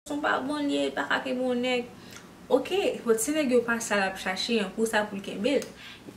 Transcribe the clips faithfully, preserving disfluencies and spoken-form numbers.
Son pa bon li ye, pa ka kenbe yon nèg. Ok, bon, si nèg yo pa sa l ap chache an, pou sa pou l kenbe l.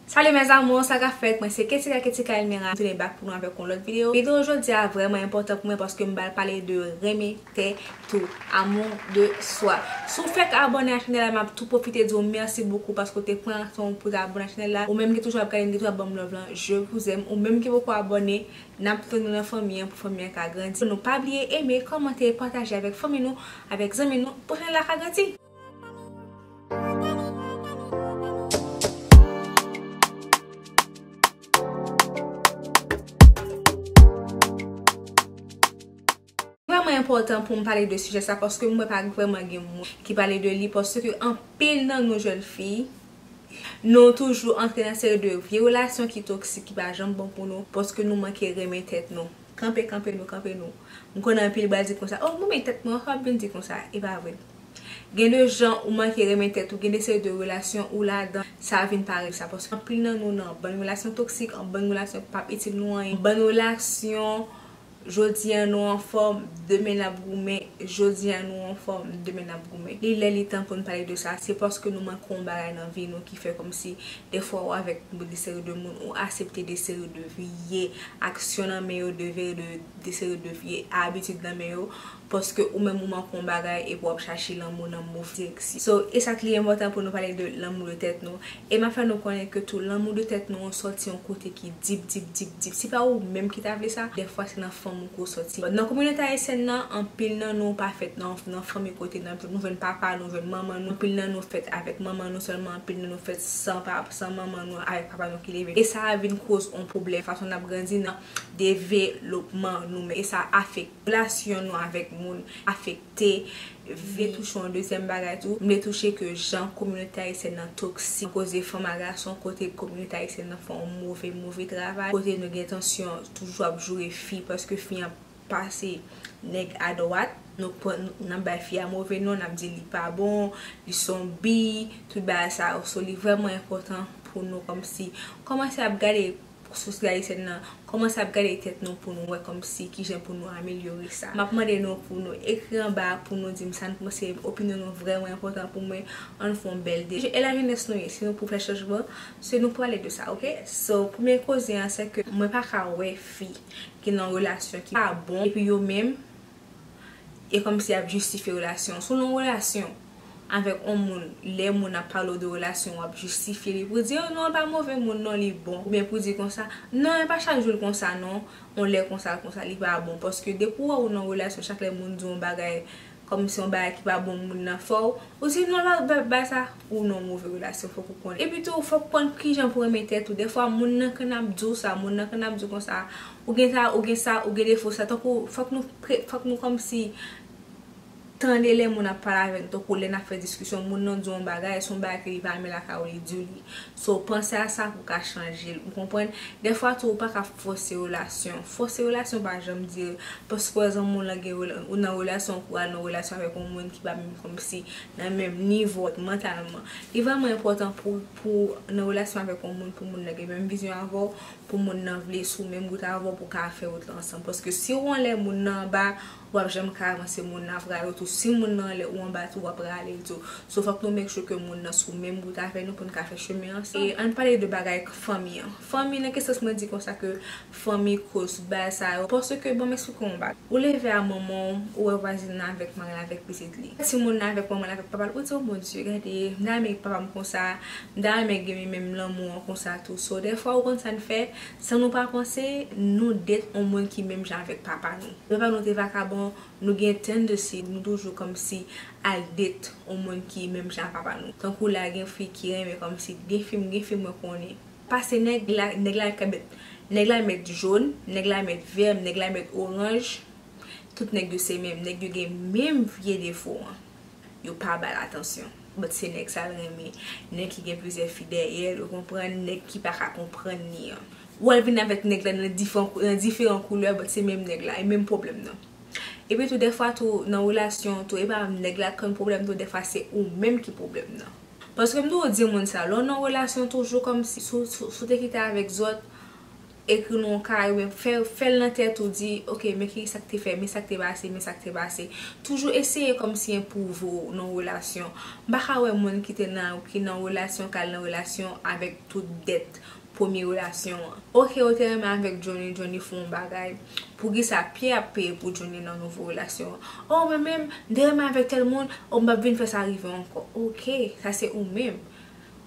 Salut mes amours, sa k ap fèt? Mwen se Ketika, Ketika Elmira, m tounen back pou nou avèk yon lòt videyo. Videyo jodi a vrèman enpòtan pou mwen paske m pral pale de renmen tèt ou, amour de soi. Si w fèk abòne a chanèl la, m ap tou pwofite di w mèsi bokou paske w te pran tan w pou w te abòne a chanèl la. Ou menm ki toujou ap gade m, ki toujou ap ban m love lan, je vous aime. Ou menm ki poko abòne, n ap tann nou nan fanmi an pou fanmi an ka grandi. Nou pa bliye eme, kòmante, pataje avèk fanmi nou, avèk zanmi nou, pou chanèl la ka grandi. Vrèman enpòtan pou m pale de sijè sa, paske m wè pa vrèman gen moun ki pale de li, paske anpil nan nou jèn fi, nou toujou antre nan seri de vye relasyon ki toksik, ki pa janm bon pou nou, paske nou manke renmen tèt nou. Kanpe, kanpe nou, kanpe nou. M konnen anpil pral di konsa, "Oh, m renmen tèt mwen, sa w ap vin di konsa?" E pa vre. Gen de jan ou manke renmen tèt ou, gen de seri de relasyon ou ladan, sa vin parèt sa. Paske anpil nan nou nan bann relasyon toksik, an bann relasyon k p ap itil nou anyen, bann relasyon, jodi a nou anfòm, demen n ap goumen, jodi a nou anfòm, demen n ap goumen. Li lè li tan pou n pale de sa, se paske nou manke yon bagay nan vi nou ki fè kòmsi defwa ou avèk de seri de moun, ou aksepte de seri de vye aksyon nan men yo, de veri de, de seri de vye abitid nan men yo, paske ou menm ou manke yon bagay epi w ap chache lanmou nan move direksyon. So, e sa k li enpòtan pou nou pale de lanmou de tèt nou. E m ap fè nou konnen ke tou lanmou de tèt nou an sòti yon kote ki deep, deep, deep, deep. Se pa ou menm ki ta vle sa, defwa se nan fanmi w ke w sòti. Nan kominote ayisyèn nan, anpil nan nou pa fèt nan, nan fanmi kote nan, nou jwenn papa, nou jwenn manman nou. Anpil nan nou fèt avèk manman nou sèlman, anpil nan nou fèt san pa, san manman nou, avèk papa nou ki leve. E sa a vin koz yon pwoblèm fason n ap grandi nan developman nou menm. E sa afekte relasyon nou avèk moun, afekte vle touche yon dezyèm bagay tou. M vle touche ke jan kominote ayisyèn nan toksik, koze fanm a gason, kote kominote ayisyèn nan fè yon move, move travay, kote nou gen tansyon, toujou ap joure fi, paske fi an pase nèg adwat, nou pran, n ap bay fi a move non, n ap di li pa bon, li se yon bi, tout bagay sa yo. So, li vrèman enpòtan pou nou kòmsi kòmanse ap gade sosyete ayisyèn nan, kòmanse ap gade tèt nou pou nou wè kòmsi kijan pou nou amelyore sa. M ap mande nou pou nou ekri anba a pou nou di m sa nou panse, opinyon nou vrèman enpòtan pou mwen. Ann fè yon bèl de. E lajenès nou ye, si nou pou fè chanjman, se nou pou pale de sa, ok? So, premye koze an, se ke mwen pa ka wè fi ki nan relasyon ki pa bon, epi yo menm, e kòmsi y ap jistifye relasyon. Si w nan yon relasyon avèk yon moun, lè moun ap pale w de relasyon, w ap jistifye li pou di, "Oh non, l pa move moun non, li bon." Oubyen pou di konsa, "Non, e pa chak jou l konsa non, yon lè konsa, l konsa, li pa bon." Paske depi w wè w nan yon relasyon, chak lè moun di yon bagay, kòmsi yon bagay ki pa bon moun nan fè w, ou di, "Non, l pa ba sa." Ou nan yon move relasyon, fòk ou konnen. Epi tou, fòk ou konn kijan pou renmen tèt ou. Defwa, moun nan konn ap di w sa, moun nan konn ap di w konsa, ou gen sa, ou gen sa, ou gen defo sa. Tankou, fòk nou pre-, fòk nou kòmsi tande lè moun ap pale avè n, tankou lè n ap fè diskisyon, moun nan di yon bagay, se yon bagay ke li pa renmen lakay ou, li di w li. So, panse a sa pou w ka chanje l, ou konprann? Defwa tou, ou pa ka fòse relasyon. Fòse relasyon pa janm dire, paske, pa egzanp, moun lan gen rela-, ou nan relasyon, ou al nan relasyon avèk yon moun ki pa menm kòmsi nan menm nivo mantalman. Li vrèman enpòtan pou, pou nan relasyon avèk yon moun, pou moun nan gen menm vizyon avè w, pou moun nan vle sou menm wout avè w, pou w ka fè wout la ansanm. Paske si w anlè moun nan anba, w ap janm ka avanse, moun nan ap rale w tou. Si moun nan anlè ou anba tou, w ap rale l tou. So, fòk nou make sure ke moun nan sou menm wout avè nou pou n ka fè chemen ansanm. E ann pale de bagay fanmi an. Fanmi, nan ki sans mwen di konsa ke fanmi koz bagay sa yo? Paske, bon, m eksplike w yon bagay. Ou leve a manman w, ou wè vwazin nan avèk mari l, avèk pitit li. Timoun nan avèk manman l, avèk papa l, ou di, "Oh mon Dieu, gade, m ta renmen papa m konsa, m ta renmen gen menm lanmou an konsa tou." So, dèfwa, ou konn sa n fè, san nou pa panse, nou date yon moun ki menm jan avèk papa nou. Papa nou te vakabon, nou gen tendency, nou toujou kòmsi al date yon moun ki menm jan ak papa nou. Tankou la, gen fi ki renmen kòmsi, gen fi, gen fi mwen konnen. Pase nèg la, nèg la ka met, nèg la met jòn, nèg la met vè, nèg la met oranj. Tout nèg yo se menm, nèg yo gen menm vye defo an. Yo pa ba l atansyon. But se nèg sa l renmen, nèg ki gen plizyè fi dèyè l, ou konprann, nèg ki pa ka konprann li an. Ou al vin avèk nèg la nan diferan, nan diferan koulè, but se menm nèg la, e menm pwoblèm nan. Epi tou, dèfwa tou, nan relasyon tou, e pa nèg la k konn pwoblèm tou, dèfwa se ou menm ki pwoblèm nan. Paske m toujou di moun sa, lè w nan relasyon toujou kòmsi, si w, si w, si w te kite avèk zòt, Ekri nan yon kay, oubyen fè, fè l nan tèt ou, di, ok, men ki sa k te fè, men sa k te pase, men sa k te pase. Toujou eseye kòmsi enpwouve w nan yon relasyon. M pa ka wè moun ki te nan, ki nan relasyon, k al nan relasyon avèk tout dèt premye relasyon an. Ok, ou te renmen avèk Johnny, Johnny fè yon bagay. Poukisa Pierre ap peye pou Johnny nan nouvo relasyon an? Oh, mwen menm, m te renmen avèk tèl moun, oh, m p ap vin fè sa rive ankò. Ok, sa se ou menm.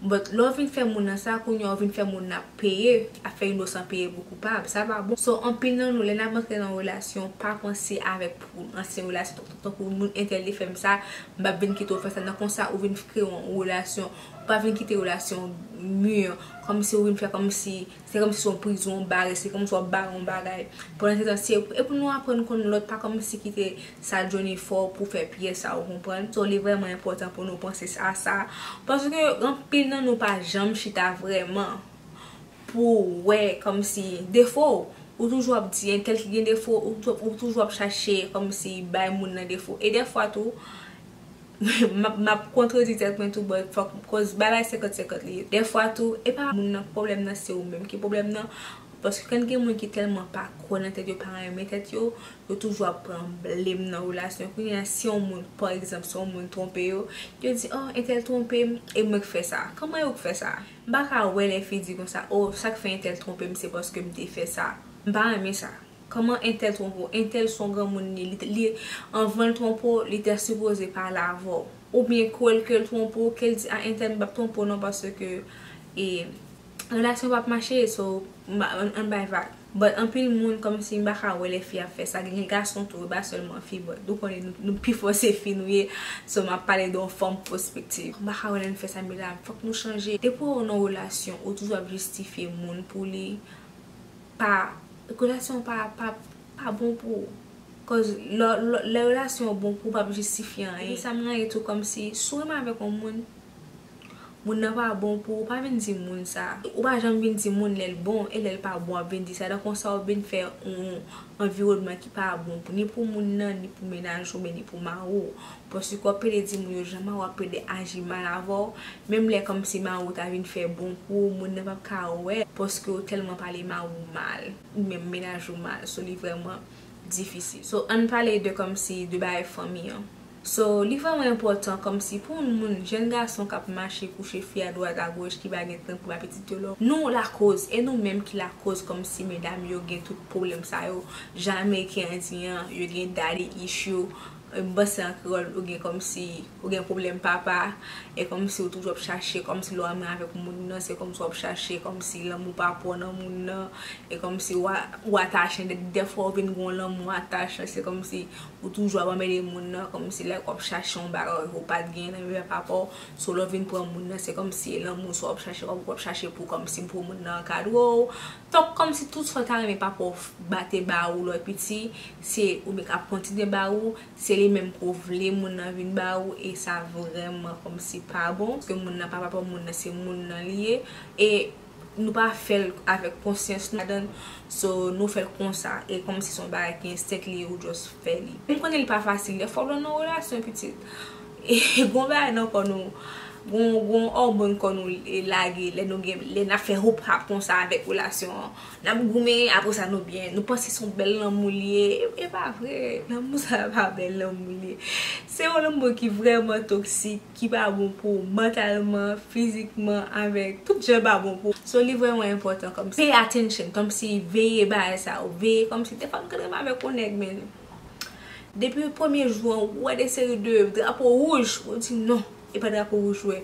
But lè w vin fè moun nan sa, kounye a w vin fè moun nan ap peye, ap fè inosan peye pou koupab. Sa pa bon. So, anpil nan nou, lè n ap antre nan relasyon, pa panse avèk pou ansyen relasyon, tankou moun entèl te fè m sa, m p ap vin kite w fè sa. Nan konsa, ou vin kreye yon relasyon, ou pa vin kite relasyon mi, kòmsi ou vin fè kòmsi, se kòmsi se yon prizon, yon bare, se kòmsi w ap bare yon bagay. Pandan se tan, se, e pou nou aprann konn lòt, pa kòmsi kite sa Johnny fè w pou fè pyès sa, ou konprann? So, li vrèman enpòtan pou nou panse a sa. Paske anpil nan nou pa janm chita vrèman pou wè kòmsi defo w. Ou toujou ap di entèl ki gen defo, ou, tou- ou toujou ap chache kòmsi bay moun nan defo. E dèfwa tou, m ap, m ap kontredi tèt mwen tou, but fòk, koz bagay senkant senkant li ye. Dèfwa tou, e pa moun nan ki pwoblèm nan, se ou menm ki pwoblèm nan. Paske kan gen moun ki tèlman pa kwè nan tèt yo, pa renmen tèt yo, yo toujou ap pran blame nan relasyon. Kounye a, si yon moun, pa egzanp, si yon moun twonpe yo, yo di, oh, entèl twonpe m, e mwen k fè sa. Kòman yo k fè sa? M pa ka wè lè fi di konsa, oh, sa k fè entèl twonpe m, se paske m te fè sa. M pa renmen sa. Kòman entèl twonpe w? Entèl se yon granmoun li, li, li, anvan l twonpe w, li te sipoze pale avè w. Oubyen kwè l ke l twonpe w, ke l di, a, entèl m p ap twonpe w non, paske, e, relasyon p ap mache, so, m pa, ann, ann bay vag. But anpil moun, kòmsi m pa ka wè lè fi ap fè sa. Gen gason tou, e pa sèlman fi, but nou konnen nou, nou pi fò se fi nou ye. So, m ap pale de yon fanm pwospektiv. M pa ka wè lè n fè sa, medam. Fòk nou chanje. Depi w nan relasyon, ou toujou ap jistifye moun pou li pa, relasyon pa, pa, pa bon pou ou. Koz lè, lè, lè relasyon an bon pou ou, p ap jistifye anyen. Epi sa m rayi tou, kòmsi, si w renmen avèk yon moun, moun nan pa bon pou ou, pa vin di moun sa. Ou pa janm vin di moun lè l bon, e lè l pa bon, w ap vin di sa. Donk, konsa, w ap vin fè yon anviwònman ki pa bon pou, ni pou moun nan, ni pou mennaj ou, men ni pou mari w. Paske w ap pede di moun yo jan mari w ap pede aji mal avè w, menm lè kòmsi mari w ta vin fè bon kou, moun nan p ap ka wè, paske w tèlman pale mari w mal, ou menm mennaj ou mal, so li vrèman difisil. So, ann pale de kòmsi de bagay fanmi an. So, li vrèman enpòtan kòmsi pou yon moun, jèn gason k ap mache kouche fi a dwat a goch, ki pa gen tan pou ba pitit yo lò. Nou lakoz, e nou menm ki lakoz kòmsi medam yo gen tout pwoblèm sa yo. Jan Ameriken an di an, yo gen daddy issue. M panse an kreyòl, ou gen kòmsi, ou gen pwoblèm papa, e kòmsi ou toujou ap chache, kòmsi lè w renmen avèk moun nan, se kòmsi w ap chache, kòmsi lanmou pa pran nan moun nan, e kòmsi w a, ou atache, dè, dèfwa ou vin gen yon lanmou atachan, se kòmsi ou toujou ap anmède moun nan, kòmsi like w ap chache yon bagay ou pa t genyen nan men papa w, so lè w vin pran moun nan, se kòmsi e lanmou sa w ap chache, w ap, w ap chache pou kòmsi pou moun nan ankadre w, fòk kòmsi tout sa w ta renmen papa w bate ba ou lè w piti, se ou menm k ap kontinye ba ou, se li menm ke w vle moun nan vin ba ou, e sa vrèman kòmsi pa bon, paske moun nan pa papa moun nan, se moun nan li ye, e nou pa fè l avèk konsyans nou ladan, so nou fè l konsa, e kòmsi se yon bagay ki enstenk li ye, ou just fè li. M konnen li pa fasil, dèfwa w nan yon relasyon pitit, e gon bagay nan kò nou, gon, gon òmòn kò nou lage, lè nou gen, lè n ap fè hop hap konsa avèk relasyon an. N ap goumen, apre sa nou byen. Nou panse se yon bèl lanmou li ye. E, e pa vre. Lanmou sa pa bèl lanmou li ye. Se yon lanmou ki vrèman toksik, ki pa bon pou ou mantalman, fizikman, avèk tout jan pa bon pou ou. So, li vrèman enpòtan kòmsi pay attention, kòmsi veye bagay sa yo, veye kòmsi dèfwa m ka renmen avèk yon nèg, men depi premye jou an, ou wè de seri de drapo wouj, ou di non, e pa drapo wouj ou wè.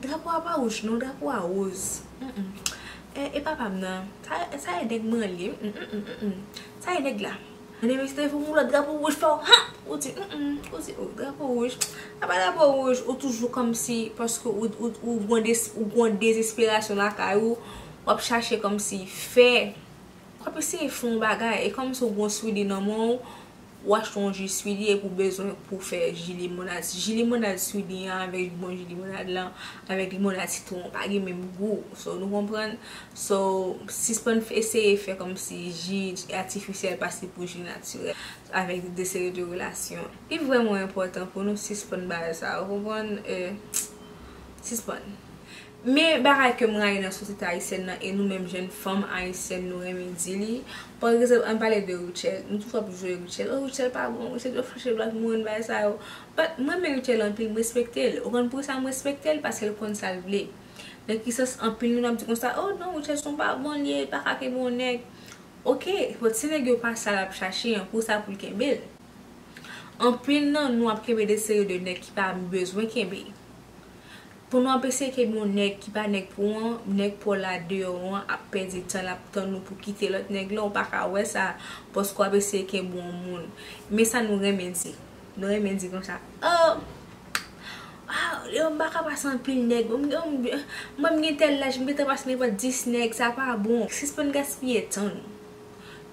Drapo a pa wouj non, drapo a woz. Mm, mm. E, e papa m nan, sa, sa e nèg mwen li. Mm, mm, mm, mm, mm. Sa e nèg la. Ann, mesye te fè yon lòt drapo wouj fè w, ha! Ou di, mm, mm, ou di, oh, drapo wouj. Sa pa drapo wouj, ou toujou kòmsi, paske ou, ou, ou gen dez-, ou gen dezesperasyon lakay ou, w ap chache kòmsi fè. W ap eseye fè yon bagay, e kòmsi w gen yon swidi nan men w, w achte yon ji swidi epi w bezwen pou fè ji limonad. Ji limonad swidi an avèk bon ji limonad lan, avèk limonad sitwon, pa gen menm gou. So, nou konprann? So, sispann f-, eseye fè kòmsi ji atifisyèl pase pou ji natirèl avèk de seri de relasyon. Li vrèman enpòtan pou nou sispann bagay sa, ou konprann? E, sispann. Men bagay ke m rayi nan sosyete ayisyèn nan, e nou menm jèn fanm ayisyèn nou renmen di li. Pa egzanp, ann pale de Rutshelle. Nou toujou ap jwe Rutshelle. Oh, Rutshelle pa bon, Rutshelle ap fache lòt moun, bagay sa yo. But mwen renmen Rutshelle anpil, m respekte l. Ou konn poukisa m respekte l? Paske l konn sa l vle. Nan ki sans anpil nou n ap di konsa, oh non, Rutshelle se yon pa bon, li pa ka kenbe yon nèg. Ok, but si nèg yo pa sa l ap chache an, poukisa pou l kenbe l? Anpil nan nou ap kenbe de seri de nèg ki pa bezwen kenbe. Pou nou ap eseye kenbe yon nèg ki pa nèg pou ou an, nèg pa w la deyò an ap pèdi tan l ap tann ou pou kite lòt nèg la, ou pa ka wè sa, paske w ap eseye kenbe yon moun. Men sa nou renmen di. Nou renmen di konsa, oh, ah, yo, m pa ka pase anpil nèg. Mwen, m gen tèl laj, m gentan pase nenpòt dis nèg, sa pa bon. Sispann gaspiye tan nou.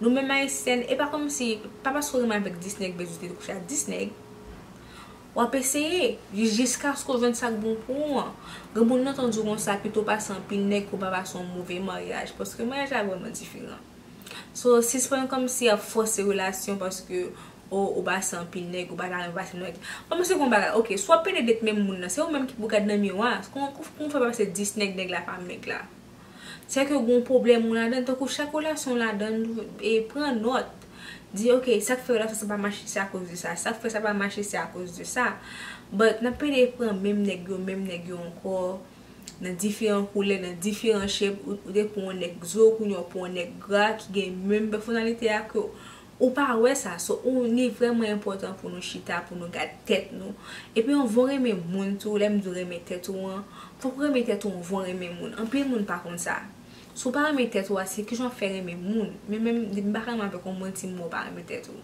Nou menm ayisyèn, e pa kòmsi, pa paske w renmen avèk dis nèg, bezwen te kouche ak dis nèg. W ap eseye, jiskaske w jwenn sa k bon pou ou an. Gen moun nan tann di w konsa, pito w pase anpil nèg ke w pa pase yon move maryaj, paske maryaj la vrèman diferan. So, sispann kòmsi ap fòse relasyon paske, o, ou pase anpil nèg, ou pa ta renmen pase nèg. Kòmsi gon bagay, ok, si w ap pede det menm moun nan, se ou menm ki pou gad nan miwa, kon, kon, kon fè pase dis nèg, nèg la pa menm nèg la. Se ke gon pwoblèm ou ladan, tankou chak relasyon ladan, e pran nòt. Di, ok, sa k fè relasyon sa pa mache, se akoz de sa. Sa k fè sa pa mache, se akoz de sa. But, n ap pede pran menm nèg yo, menm nèg yo ankò, nan diferan koulè, nan diferan shape, ou, ou te pran yon nèg zo, kounye a w pran yon nèg gra, ki gen menm pèsonalite a ke w. Ou pa wè sa, so, ou, li vrèman enpòtan pou nou chita, pou nou gad tèt nou. Epi anvan w renmen moun tou, lè m di w renmen tèt ou an, fòk ou renmen tèt ou anvan w renmen moun. Anpil moun pa konn sa. Si w pa renmen tèt ou a, se kijan w ap fè renmen moun? Men menm, depi m pa ka renmen avèk yon moun, di m ou pa renmen tèt ou.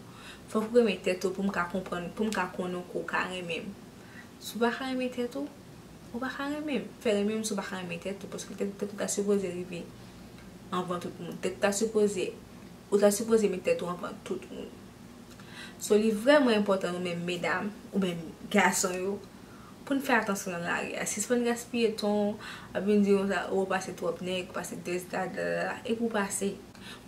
Fòk ou renmen tèt ou pou m ka konprann, pou m ka konnen ke w ka renmen m. Si w pa ka renmen tèt ou, ou pa ka renmen m. Fè renmen m si w pa ka renmen tèt ou, paske tèt, tèt ou ta sipoze rive anvan tout moun. Tèt ou ta sipoze, ou ta sipoze met tèt ou anvan tout moun. So, li vrèman enpòtan nou menm medam, oubyen gason yo, pou n fè atansyon nan lari a. Sispann gaspiye tan, ap vin di konsa, o, w pase twòp nèg, w pase this, that, that, that, that. Epi w pase.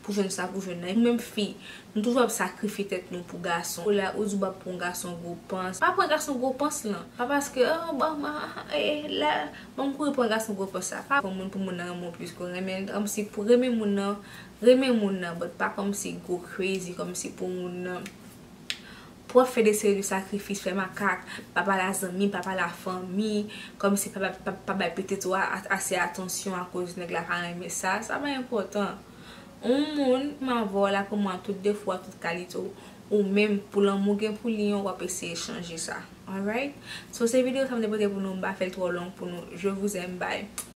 Pou jwenn sa, pou jwenn nan. Nou menm fi, nou toujou ap sakrifye tèt nou pou gason. Ou la, ou di w ap pran gason gwo pans. Pa pran gason gwo pans lan. Pa paske, oh, bon, ah, eh, la, bon, m kouri pran gason gwo pans la. Pa pran moun pou moun nan renmen w plis ke w renmen l. Kòmsi pou renmen moun nan, renmen moun nan, but pa kòmsi go crazy, kòmsi pou moun nan. Pou w ap fè de seri de sakrifis, fè makak, pa pale a zanmi, pa pale a fanmi, kòmsi pa, pa, pa, pa bay pitit ou a, a, ase atansyon akoz nèg la pa renmen sa, sa pa enpòtan. Yon moun, m avè w la pou mwen, tout defo a, tout kalite w, ou menm, pou lanmou gen pou li an, w ap eseye chanje sa. Alright? So, se videyo sa m te pote pou nou, m pa fè l twò long pou nou. Je vous aime, bye.